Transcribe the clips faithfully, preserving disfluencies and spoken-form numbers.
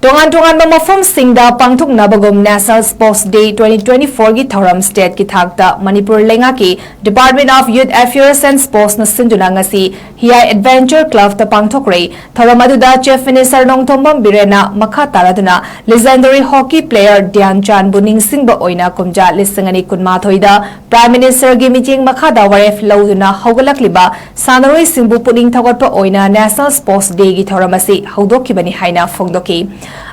ꯇꯣꯉꯥꯟ ꯇꯣꯉꯥꯟꯕ ꯃꯐꯝꯁꯤꯡꯗ ꯄꯥꯡꯊꯣꯛꯅꯕꯒꯨꯝ National Sports Day twenty twenty-four ꯒꯤ ꯊꯧꯔꯝ state ꯀꯤ ꯊꯥꯛꯇ ꯃꯅꯤꯄꯨꯔ ꯂꯩꯉꯥꯛꯀꯤ Department of Youth Affairs and Sports ꯅ ꯁꯤꯟꯗꯨꯅ ꯉꯁꯤ ꯍꯤꯌꯥꯏ Adventure Club ꯇ ꯄꯥꯡꯊꯣꯛꯈ꯭ꯔꯦ꯫ ꯊꯧꯔꯝ ꯑꯗꯨꯗ Chief Minister ꯅꯣꯡꯊꯣꯝꯕꯝ ꯕꯤꯔꯦꯟꯅ ꯃꯈꯥ ꯇꯥꯔꯗꯨꯅ legendary hockey player ꯙ꯭ꯌꯥꯟ ꯆꯥꯟꯕꯨ ꯅꯤꯡꯁꯤꯡꯕ ꯑꯣꯏꯅ ꯀꯨꯝꯖꯥ ꯂꯤꯁꯤꯡ ꯑꯅꯤ ꯀꯨꯟꯃꯥꯊꯣꯏꯗ Prime Minister ꯒꯤ ꯃꯤꯠꯌꯦꯡ ꯃꯈꯥꯗ ꯋꯥꯔꯦꯞ ꯂꯧꯗꯨꯅ ꯍꯧꯒꯠꯂꯛꯂꯤꯕ ꯁꯥꯟꯅꯔꯣꯏꯁꯤꯡꯕꯨ ꯄꯨꯛꯅꯤꯡ ꯊꯧꯒꯠꯄ ꯑꯣꯏꯅ National Sports Day ꯒꯤ ꯊꯧꯔꯝ ꯑꯁꯤ ꯍꯧꯗꯣꯛꯈꯤꯕꯅꯤ ꯍꯥꯏꯅ ꯐꯣꯡꯗꯣꯛꯈꯤ꯫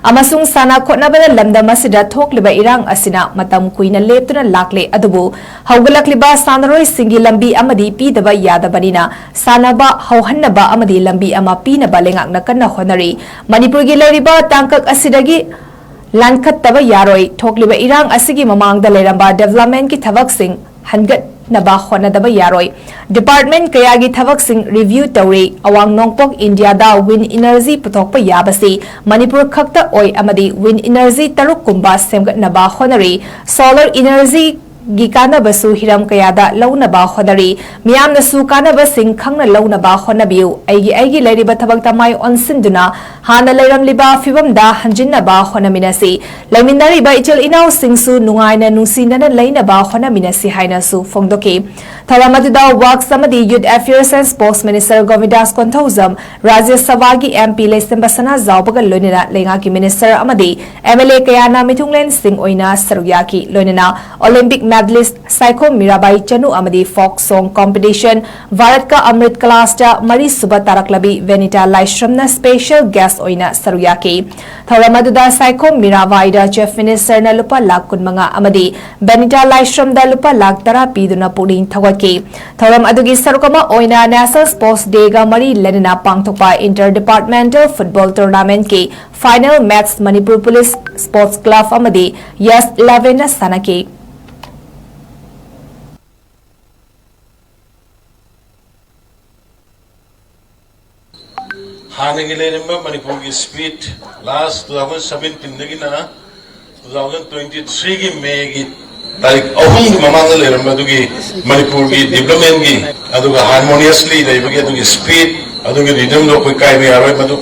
ꯑꯃꯁꯨꯡ ꯁꯥꯟꯅ ꯈꯣꯠꯅꯕꯅ ꯂꯝꯗꯝ ꯑꯁꯤꯗ ꯊꯣꯛꯂꯤꯕ ꯏꯔꯥꯡ ꯑꯁꯤꯅ ꯃꯇꯝ ꯀꯨꯏꯅ ꯂꯦꯞꯇꯨꯅ ꯂꯥꯛꯂꯦ, ꯑꯗꯨꯕꯨ ꯍꯧꯒꯠꯂꯛꯂꯤꯕ ꯁꯥꯟꯅꯔꯣꯏꯁꯤꯡꯒꯤ ꯂꯝꯕꯤ ꯑꯃꯗꯤ ꯄꯤꯗꯕ ꯌꯥꯗꯕꯅꯤꯅ ꯁꯥꯟꯅꯕ ꯍꯧꯍꯟꯅꯕ ꯑꯃꯗꯤ ꯂꯝꯕꯤ ꯑꯃ ꯄꯤꯅꯕ ꯂꯩꯉꯥꯛꯅ ꯀꯟꯅ ꯍꯣꯠꯅꯔꯤ꯫ ꯃꯅꯤꯄꯨꯔꯒꯤ ꯂꯩꯔꯤꯕ ꯇꯥꯡꯀꯛ ꯑꯁꯤꯗꯒꯤ ꯂꯥꯟꯈꯠꯇꯕ ꯌꯥꯔꯣꯏ꯫ ꯊꯣꯛꯂꯤꯕ ꯏꯔꯥꯡ ꯑꯁꯤꯒꯤ ꯃꯃꯥꯡꯗ ꯂꯩꯔꯝꯕ development ꯀꯤ ꯊꯕꯛꯁꯤꯡ ꯍꯟꯒꯠꯅꯕ ꯍꯣꯠꯅꯗꯕ ꯌꯥꯔꯣꯏ꯫ Department ꯀꯌꯥꯒꯤ ꯊꯕꯛꯁꯤꯡ review ꯇꯧꯔꯤ꯫ ꯑꯋꯥꯡ ꯅꯣꯡꯄꯣꯛ ꯏꯟꯗꯤꯌꯥꯗ wind energy ꯄꯨꯊꯣꯛꯄ ꯌꯥꯕꯁꯤ ꯃꯅꯤꯄꯨꯔ ꯈꯛꯇ ꯑꯣꯏ ꯑꯃꯗꯤ wind energy ꯇꯔꯨꯛ ꯀꯨꯝꯕ ꯁꯦꯝꯒꯠꯅꯕ ꯍꯣꯠꯅꯔꯤ꯫ Solar energy ꯒꯤ ꯀꯥꯟꯅꯕꯁꯨ ꯍꯤꯔꯝ ꯀꯌꯥꯗ ꯂꯧꯅꯕ ꯍꯣꯠꯅꯔꯤ꯫ ꯃꯤꯌꯥꯝꯅꯁꯨ ꯀꯥꯟꯅꯕꯁꯤꯡ ꯈꯪꯅ ꯂꯧꯅꯕ ꯍꯣꯠꯅꯕꯤꯌꯨ꯫ ꯑꯩꯒꯤ ꯑꯩꯒꯤ ꯂꯩꯔꯤꯕ ꯊꯕꯛꯇ ꯃꯥꯏ ꯑꯣꯟꯁꯤꯟꯗꯨꯅ ꯍꯥꯟꯅ ꯂꯩꯔꯝꯂꯤꯕ ꯐꯤꯕꯝꯗ ꯍꯟꯖꯤꯟꯅꯕ ꯍꯣꯠꯅꯃꯤꯟꯅꯁꯤ꯫ ꯂꯩꯃꯤꯟꯅꯔꯤꯕ ꯏꯆꯤꯜ ꯏꯅꯥꯎꯁꯤꯡꯁꯨ ꯅꯨꯡꯉꯥꯏꯅ ꯅꯨꯡꯁꯤꯅꯅ ꯂꯩꯅꯕ ꯍꯣꯠꯅꯃꯤꯟꯅꯁꯤ ꯍꯥꯏꯅꯁꯨ ꯐꯣꯡꯗꯣꯛꯈꯤ꯫ ꯊꯧꯔꯝ ꯑꯗꯨꯗ Works ꯑꯃꯗꯤ Youth Affairs and Sports Minister ꯒꯣꯕꯤꯟꯗꯥꯁ Konthoujam, ꯔꯥꯖ꯭ꯌ ꯁꯚꯥꯒꯤ MP ꯂꯩꯁꯦꯝꯕ ꯁꯅꯥꯖꯥꯎꯕꯒ ꯂꯣꯏꯅꯅ ꯂꯩꯉꯥꯛꯀꯤ minister ꯑꯃꯗꯤ MLA ꯀꯌꯥꯅ ꯃꯤꯊꯨꯡꯂꯦꯟꯁꯤꯡ ꯑꯣꯏꯅ ꯁꯔꯨꯛ ꯌꯥꯈꯤ꯫ ꯂꯣꯏꯅꯅ Olympic medalist ꯁꯥꯏꯈꯣꯝ ꯃꯤꯔꯥꯕꯥꯏ ꯆꯅꯨ ꯑꯃꯗꯤ folk song competition ꯚꯥꯔꯠꯀ ꯑꯃ꯭ꯔꯤꯠ ꯀꯂꯥꯁꯇ ꯃꯔꯤꯁꯨꯕ ꯇꯥꯔꯛꯂꯕꯤ ꯚꯦꯅꯤꯇꯥ ꯂꯥꯏꯁ꯭ꯔꯝꯅ special guest ꯑꯣꯏꯅ ꯁꯔꯨꯛ ꯌꯥꯈꯤ꯫ ꯊꯧꯔꯝ ꯑꯗꯨꯗ ꯁꯥꯏꯈꯣꯝ ꯃꯤꯔꯥꯕꯥꯏꯗ Chief Minister ꯅ ꯂꯨꯄꯥ ꯂꯥꯈ ꯀꯨꯟꯃꯉꯥ ꯑꯃꯗꯤ ꯚꯦꯅꯤꯇꯥ ꯂꯥꯏꯁ꯭ꯔꯝꯗ ꯂꯨꯄꯥ ꯂꯥꯈ ꯇꯔꯥ ꯄꯤꯗꯨꯅ ꯄꯨꯛꯅꯤꯡ ꯊꯧꯒꯠꯈꯤ꯫ ꯊꯧꯔꯝ ꯑꯗꯨꯒꯤ ꯁꯔꯨꯛ ꯑꯃ ꯑꯣꯏꯅ National Sports Day ꯒ ꯃꯔꯤ ꯂꯩꯅꯅ ꯄꯥꯡꯊꯣꯛꯄ inter departmental football tournament ꯀꯤ final match Manipur Police Sports Club ꯑꯃꯗꯤ Yes eleven ꯅ ꯁꯥꯟꯅꯈꯤ꯫ ꯍꯥꯟꯅꯒꯤ ꯂꯩꯔꯝꯕ ꯃꯅꯤꯄꯨꯔꯒꯤ speed last two thousand seventeen ꯗꯒꯤꯅ two thousand twenty three ꯒꯤ May ꯒꯤ ꯇꯥꯔꯤꯛ ꯑꯍꯨꯝꯒꯤ ꯃꯃꯥꯡꯗ ꯂꯩꯔꯝꯕ ꯑꯗꯨꯒꯤ ꯃꯅꯤꯄꯨꯔꯒꯤ development ꯀꯤ ꯑꯗꯨꯒ harmoniously ꯂꯩꯕꯒꯤ ꯑꯗꯨꯒꯤ speed, ꯑꯗꯨꯒꯤ rhythm ꯗꯣ ꯑꯩꯈꯣꯏ ꯀꯥꯏꯕ ꯌꯥꯔꯣꯏ꯫ ꯃꯗꯨ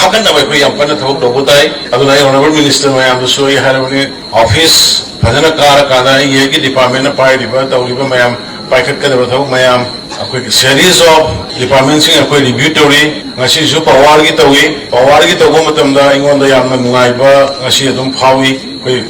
ꯑꯀꯟꯅꯕ ꯑꯩꯈꯣꯏ ꯌꯥꯝ ꯀꯟꯅ ꯊꯕꯛ ꯇꯧꯕ ꯇꯥꯏ꯫ ꯑꯗꯨꯅ ꯑꯩ honourable minister ꯃꯌꯥꯝꯗꯁꯨ ꯑꯩ ꯍꯥꯏꯔꯕꯅꯤ, office ꯐꯖꯅ ꯀꯥꯔꯀꯥꯟꯗ ꯑꯩꯒꯤ ꯑꯩꯒꯤ department ꯅ ꯄꯥꯏꯔꯤꯕ ꯇꯧꯔꯤꯕ ꯃꯌꯥꯝ, ꯄꯥꯏꯈꯠꯀꯗꯕ ꯊꯕꯛ ꯃꯌꯥꯝ, ꯑꯩꯈꯣꯏꯒꯤ series of department ꯁꯤꯡ ꯑꯩꯈꯣꯏ review ꯇꯧꯔꯤ꯫ ꯉꯁꯤꯁꯨ power ꯒꯤ ꯇꯧꯏ꯫ Power ꯒꯤ ꯇꯧꯕ ꯃꯇꯝꯗ ꯑꯩꯉꯣꯟꯗ ꯌꯥꯝꯅ ꯅꯨꯡꯉꯥꯏꯕ ꯉꯁꯤ ꯑꯗꯨꯝ ꯐꯥꯎꯏ꯫ ꯑꯩꯈꯣꯏ